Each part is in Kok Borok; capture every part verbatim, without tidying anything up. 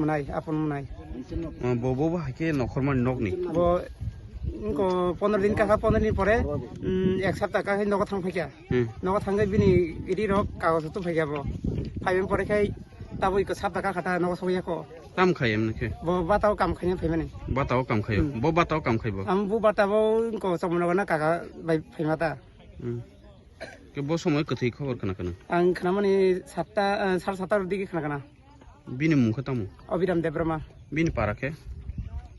Nai, apon nai. Ah, bo, bo, bo hai khe nokhormani nokni. Bo, wngko pondro din kakha, pondro din pore, mm, ek sapta kakha nogo thang phaikha. Hmm. Nogo thangwi bini iri rok kagoj tu phaikha bo. Phaiben pore khai tabuk iko sapta kakha ta nogo sogya ko. Tam khai emne khe? Bo batao kam khaina phaimani. Batao kam khaio. Hmm. Bo batao kam khai bo. Am bu batabo wngko chomno gana kaka bai phaima ta. Hmm. Ke bo somoi kwthwi khobor khna khna? Ang khnamani satta, eh, sar satta digi khna khna. Bini mung khe tamo? Abhiram Debbarma. Bini para khe?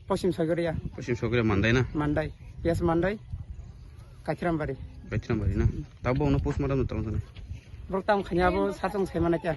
Poschim Soigoria. Poschim Soigoria Mandai na? Mandai. Yes, Mandai. Kaithirambari. Kaithirambari na? Tabo ono postmortem no tamo tano. Borok tam khanya abo sachung sai mana kya?